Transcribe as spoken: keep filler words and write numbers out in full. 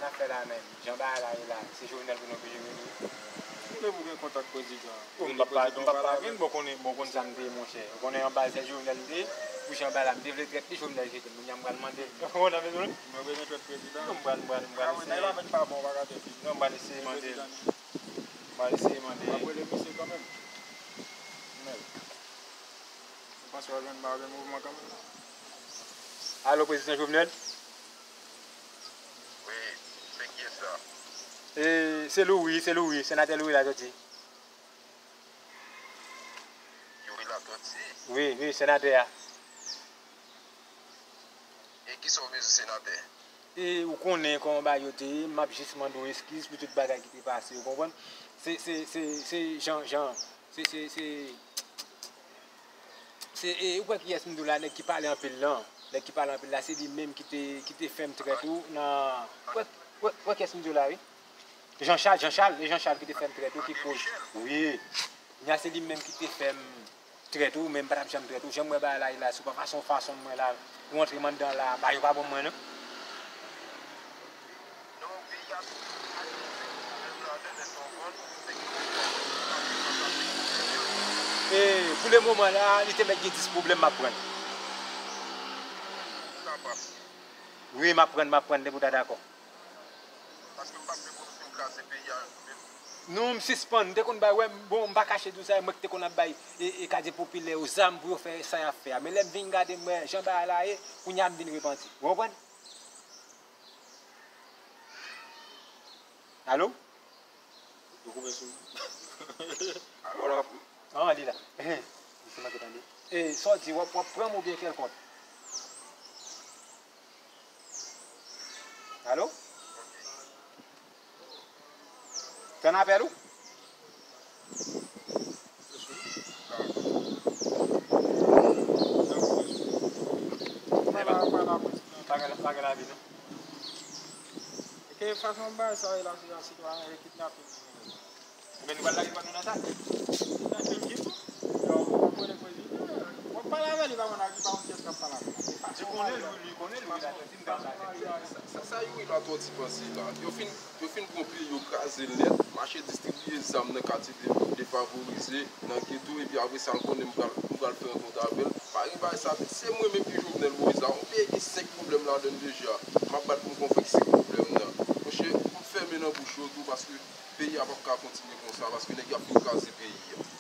N ap fè la menm. Jan bagay la ye la, se Jovenel pou nou oblije rele wi. Kote pou gen kontak prezidan? Bon, m pa, m pa, m pa pale avè l, bon, konnen, bon, konn sa m te ye, monchè. Ou konnen anba se Jovenel m te ye, pou jan bagay la, m te vle trèt li, Jovenel jete m. Kounye a m pral mande l. Ou konprann sa m vle di w la? Mwen bezwen trèt prezidan. Non, m pral, m pral, m pral eseye. Ah wi, nèg la menm pa bon, pa ka trèt li. Non, m pral eseye mande l. M pral eseye mande l. M ap rele misye kanmenm. Mèt. Ou panse w ap jwenn bagay mouvman kanmenm? Alo, prezidan Jovenel? Wi, se kiyès la? E, se Louis, se Louis, senatè Louis Latortue. Louis Latortue? Wi, wi, senatè a. E kisa w bezwen senatè? E ou konnen kòman bagay yo te ye, m ap jis mande w eskiz pou tout bagay ki te pase, ou konprann? Se, se, se, se jan, jan, se, se, se, se, e, ou kwè kiyès m di w la, nèg ki pale anpil lan, nèg ki pale anpil la, se li menm ki te, ki te fè m trèt ou nan, ou kwè, ou kwè, ou kwè kiyès m di w la, wi? Jean Charles, Jean Charles, e Jean Charles ki te fè m trèt ou, ki koz. Wi. Kounya se li menm ki te fè m trèt ou, men m pa t ap janm trèt ou. Jan m wè bagay la ye la, se pa fason, fason mwen la, ou antre m anndan la, bagay yo pa bon mwen non. E, pou le moman la, li te mèt gen dis pwoblèm m ap prann. Wi, m ap prann, m ap prann, depi w ta dakò. Paske m pa vle pou nou fin kraze peyi a menm. Non, m sispann. M te konn bay, wè, bon, m pa kache di w sa, e mwen ki te konn ap bay, e, e katye popilè yo zam pou yo fè sa y ap fè a. Men lè m vin gade, m wè jan bagay la ye, kounya m vin repanti. Ou konprann? Alo? Yo koupe sou. Alo? Ah, li la. Misye manke tande. E, sa w di, w ap, w ap pran m oubyen kèlkonk? Alo? Tann apèl ou? Bagay la, bagay la vin non. E ke fason bagay sa ye la, se yon sitwayen e kidnapin. Men nou pral lage kò nou nan sa. Nan krim ki tou? Yo, w ap konnen prezidan. W ap pale avè li, pa konn ak li, pa konn kiyès k ap pale avè l. Li konnen, li, li konnen, li la, si m ta sa. Sa, sa Youri Latortue panse la. Yo fin, yo fin pran peyi, yo kraze l nèt, mache distribiye zam nan katye de, defavorize, nan geto, epi apre sa, l konnen m pral, m pral fè yon kont avè l. Pa gen bagay sa, se mwen menm ki Jovenel Moïse la. Yon peyi ki senk pwoblèm ladann deja. M ap bat pou m konn fè ki senk pwoblèm nan. Monchè, pou m fèmen nan bouch yo tou, paske peyi a p ap ka kontinye konsa, paske nèg y ap fin kraze peyi a.